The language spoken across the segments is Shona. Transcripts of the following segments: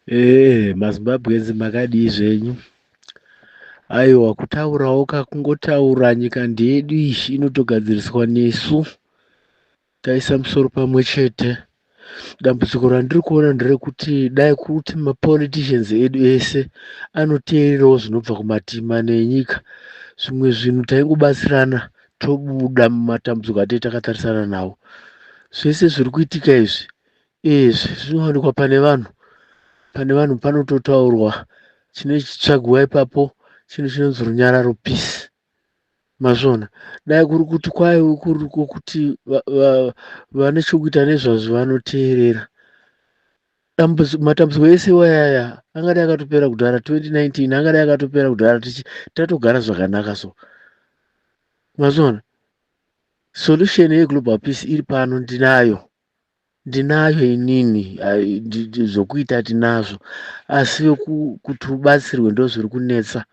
MaZimbabweans makadii zvenyu? Aiwa kutaurawo ka kungotaura nyika ndeyedu iyi inotogadziriswa nesu taisa musoro pamwe chete. Dambudziko randiri kuona nderekuti dai kuti mapoliticians edu ese anoteererawo zvinobva kumativi mana enyika zvimwe zvinhu taingobatsirana tobuda mumatambudziko atee takatarisana nawo. Zvese zviri kuitika izvi Izvi zvinowanikwa pane vanhu. Pane vanhu panototaurwa chine chitsvagiwa ipapo chinhu chinonzi runyararo peace. Mazviona? Dai kuri kuti kwaive kuri kwokuti vane chokuita nezvazvo vanoteerera. Matambudziko ese iwayaya angadai akatopera kudhara 2019 angadai akatopera kudhara tatogara zvakanaka so. Mazviona? Solution yeglobal peace iri pano ndinayo. Ndinayo inini zvokuita tinazvo asi kuti ubatsirwe ndozviri kunetsa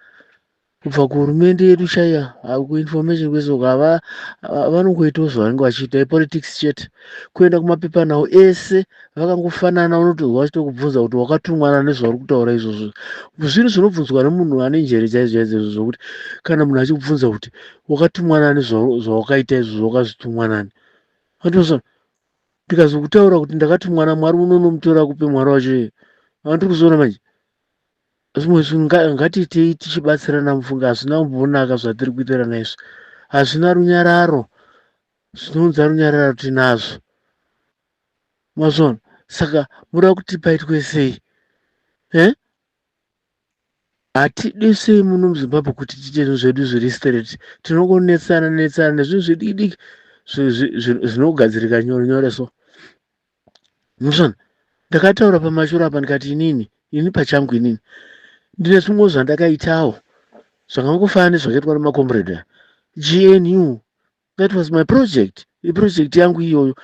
kubva kuhurumende yedu chaiya kuinformation kwese uko vanongoitawo zvavanenge vachiita ipolitics chete kuenda kumapepanhau ese vakangofanana unotonzwa vachitokubvunza kuti wakatumwana nezvauri kutaura izvozvo zvinhu zvinobvunzwa nemunhu ane njere chaidzo chaidzo izvo zvokuti kana munhu achikubvunza kuti wakatumwa nani zvawakaita izvozvo wakazvitumwa nani Ndikazokutaura kuti ndakatumwa naMwari unonomutora kupi Mwari wacho iye? Andiri kuzoona manje. Zvimwe zvinhu ngatiitei tichibatsirana mufunge hazvina kumbonaka zvatiri kuitirana izvi. Hazvina runyararo. Zvinounza runyararo tinazvo. Mazviona? Saka muda kuti paitwe sei? Eh? Hatidi sei muno muZimbabwe kuti tiite zvinhu zvedu zviri straight. Tinongonetsana netsana nezvinhu zvidiki diki zvinogadzirika nyore nyore so. Musona, ndakataura pamashura apa ndikati inini, ini pachangu inini ndine zvimwe zvandakaitawo zvakangofanana nezvakaitwa nemakomrade aya. GNU, that was my project, iproject yangu iyoyo.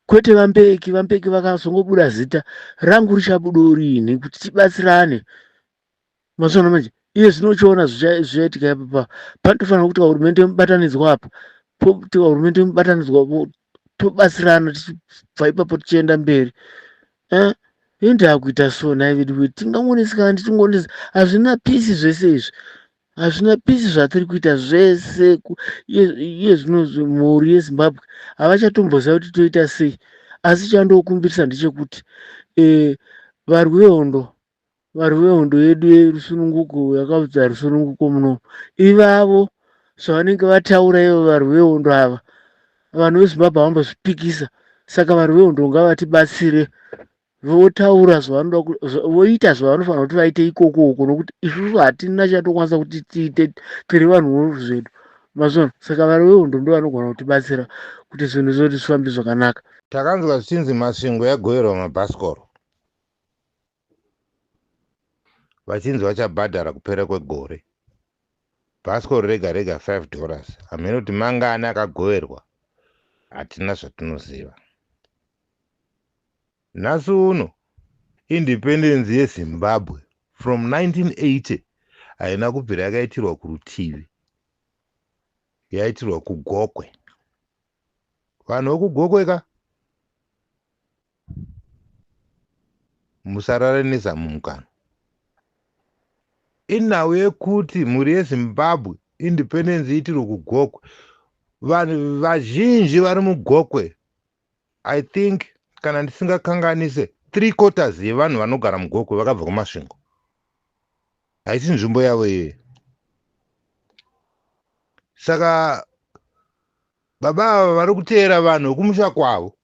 Kwete vaMbeki, vaMbeki vakazongobuda zita rangu richabudawo riini kuti tibatsirane. Mazviona manje iye zvino uchiona zvichaitika ipapa panotofanira kuti hurumende yemubatanidzwa apa pokuti hurumende yemubatanidzwa tobatsirana tichibva ipapo tichienda mberi eh? Indaa kuita so nhai vedu we tingangonesekana tichingonesa hazvina pisi zvese izvi Hazvina peace zvatiri kuita zvese iye zvino mhuri yeZimbabwe havachatomboziva kuti toita sei asi chandokumbirisa ndechekuti eh, varwi vehondo varwi vehondo yedu yerusununguko yakaudza rusununguko muno ivavo zvavanenge vataura ivo varwi vehondo ava vanhu veZimbabwe havambozvipikisa saka varwi vehondo ngavatibatsire votaura zvavanoda voita zvavanofanira kuti vaite ikoko uko nokuti isusu hatina chatokwanisa kuti tiite tiri vanhuwo zvedu mazviona saka vari vehondo ndo vanogona kutibatsira kuti zvinhu zvedu zvifambe zvakanaka. Takanzwa zvichinzi Masvingo yagoverwa mabhasikoro vachinzi vachabhadhara kupera kwegore. Bhasikoro rega rega $5 hameno kuti mangani akagoverwa hatina zvatinoziva. Nhasi uno independence yeZimbabwe from 1980 haina kubvira yakaitirwa kurutivi, yaitirwa kuGokwe. Vanhu vekuGokwe ka musarare nezamu mukanwa. Inhau yekuti mhuri yeZimbabwe independence iitirwe kuGokwe. Vanhu vazhinji vari muGokwe I think kana ndisingakanganise 3/4 yevanhu vanogara muGokwe vakabva kuMasvingo. Haisi nzvimbo yavo iyoyo. Saka baba ava vari kuteera vanhu vekumusha kwavo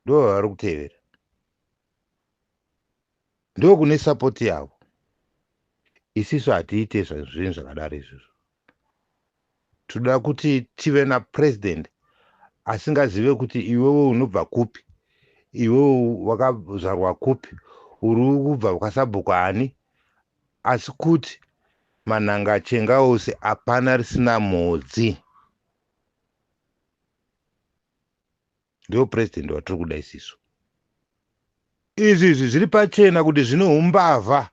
ndo vavari kutevera ndokune sapoti yavo isisu hatiite zvinhu zvakadaro izvozvo Toda kuti tive napresident asingazive kuti iwewe unobva kupi, iwewe wakazvarwa kupi, uri kubva kwasabhuku ani, asi kuti manhanga chengausi hapana risina mhodzi. Ndiwo president watiri kuda isisu. Izvi izvi zviri pachena kuti zvine umbavha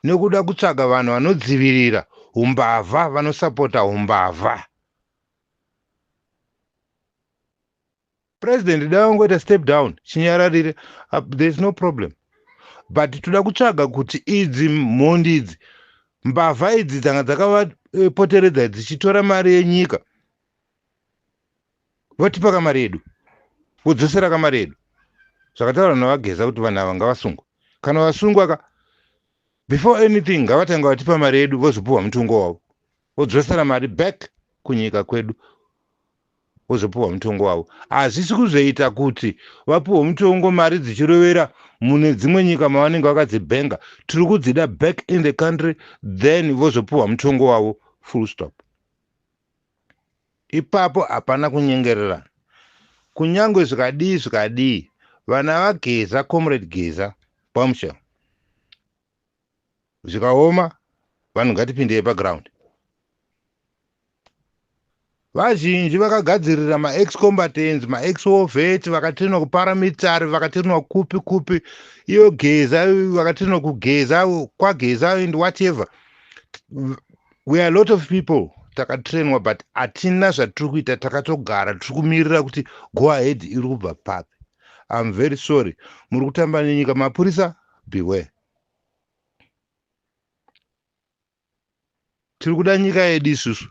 nekuda kutsvaga vanhu vanodzivirira umbavha vanosapota umbavha. President dai vangoita step down chinyararire, there is no problem. But toda kutsvaga kuti idzi mhondi idzi, mbavha idzi dzanga dzakavapoteredza dzichitora mari yenyika, votipa kamari yedu, vodzosera kamari yedu. Zvakataurwa naVaGeza kuti vanhu ava ngavasungwe. Kana vasungwa ka, before anything ngavatanga vatipa mari yedu, vozopiwa mutongo wavo, vodzosera mari back kunyika kwedu, vozopiwa mutongo wavo. Hazvisi kuzoita kuti vapiwe mutongo mari dzichirovera mune dzimwe nyika mavanenge vakadzibhenga. Tiri kudzida back in the country, then vozopiwa mutongo wavo, full stop. Ipapo hapana kunyengererana. Kunyange zvikadii zvikadii, vana vaGeza, Comrade Geza bombshell, zvikaoma vanhu ngatipindei paground. Vazhinji vakagadzirira maex combatants, maex war vet, vakatrainwa kuparamilitary, vakatrainwa kupi kupi, iyo Geza, vakatrainwa kuGeza, kwaGeza and whatever. We are a lot of people takatrainwa, but hatina zvatiri kuita. Takatogara tiri kumirira kuti go ahead iri kubva papi. I'm very sorry, muri kutamba nenyika. Mapurisa, beware. Tiri kuda nyika yedu isusu,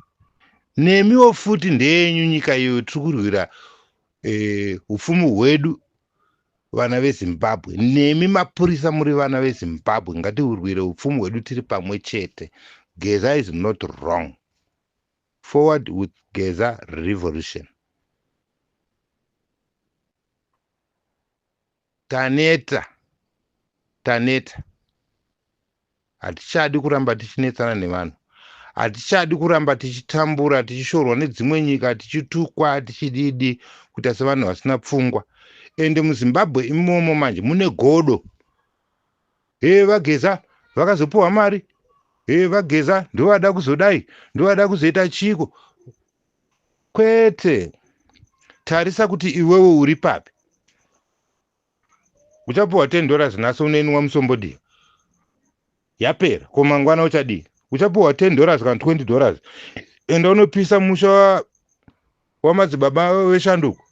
nemiwo futi ndeyenyu nyika iyoyo. Tiri kurwira upfumi hwedu, vana veZimbabwe. Nemi mapurisa muri vana veZimbabwe, ngatiurwire upfumi hwedu tiri pamwe chete. Geza is not wrong. Forward with Geza revolution. Taneta, taneta. Hatichadi kuramba tichinetsana nevanhu, hatichadi kuramba tichitambura, tichishorwa nedzimwe nyika, tichitukwa, tichididi, kuita sevanhu vasina pfungwa. Ende muZimbabwe imomo manje mune godo. He, vaGeza vakazopiwa mari, he, vaGeza ndovada kuzodai, ndovada kuzoita chiko. Kwete, tarisa kuti iwewe uri papi. Uchapiwa 10 dollars nhasi, unoinwa musombodiya, yapera. Ko mangwana uchadii? Uchapiwa 10 dollars kana 20 dollars, enda unopisa musha wamadzibaba veshanduko.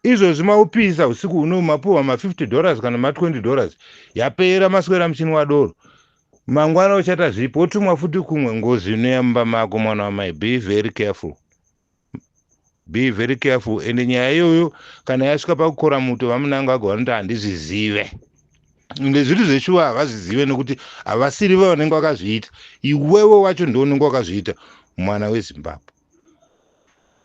Izvozvi maupisa usiku uno, mapiwa ma50 dollars kana ma20 dollars, yapera, maswera muchinwa doro. Mangwana uchaita zvipi? Wotumwa futi kumwe, ngozi inoyamba mako. Mwana wamai, be very careful, be very careful. Ende nyaya iyoyo kana yasvika pakukora muto, vaMunangagwa vanoti handizvizive. Ende zviri zveshuwa, havazvizive nekuti havasiri vanenge vakazviita. Iwewe wacho ndo unenge wakazviita, mwana weZimbabwe,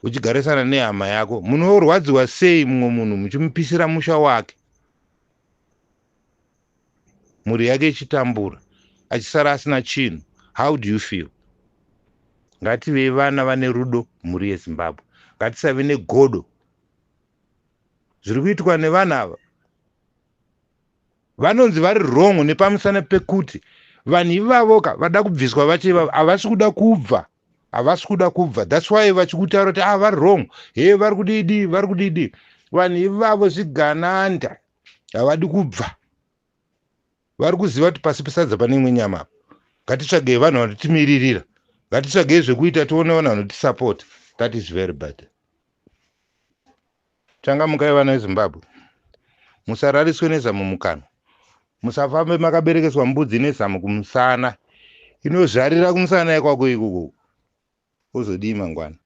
uchigarisana nehama yako. Munorwadziwa sei mumwe munhu muchimupisira musha wake, mhuri yake ichitambura, achisara asina chinhu? How do you feel? Ngativei vana vane rudo, mhuri yeZimbabwe. Ngatisave negodo. Zviri kuitwa nevanhu ava vanonzi vari wrong nepamusana pekuti vanhu ivavo ka vada kubviswa vacho ivavo havasi kuda kubva, havasi kuda kubva. That's why vachikutaura kuti ah, vari wrong, he, vari kudidi, vari kudidi. Vanhu ivavo zvigananda, havadi kubva. Vari kuziva kuti pasi pesadza pane imwe nyama apa. Ngatitsvagei vanhu vanotimiririra, ngatitsvagei zvekuita, tione vanhu vanotisapota. That is very bad. Changamukai, vana veZimbabwe. Musarariswe nezamu mukanwa, musafambe makaberekeswa mbudzi nezamu kumusana. Inozvarira kumusana ikwako ikoko, uzodii mangwana?